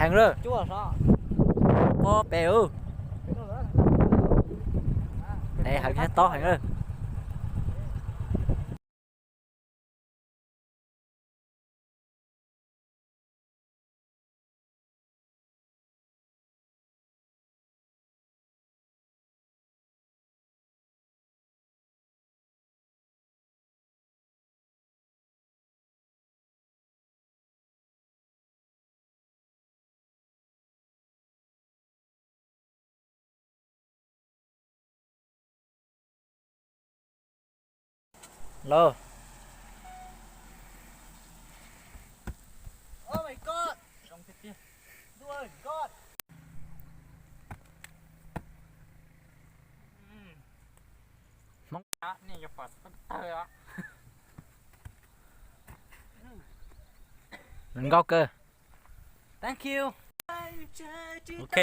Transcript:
Heev lawm. Pob pem ub. Ntev heev thiab tob heev lawm. Los. Hmoob, nej yuav pom tawg os. Nkauj kawg. Thank you. Ok.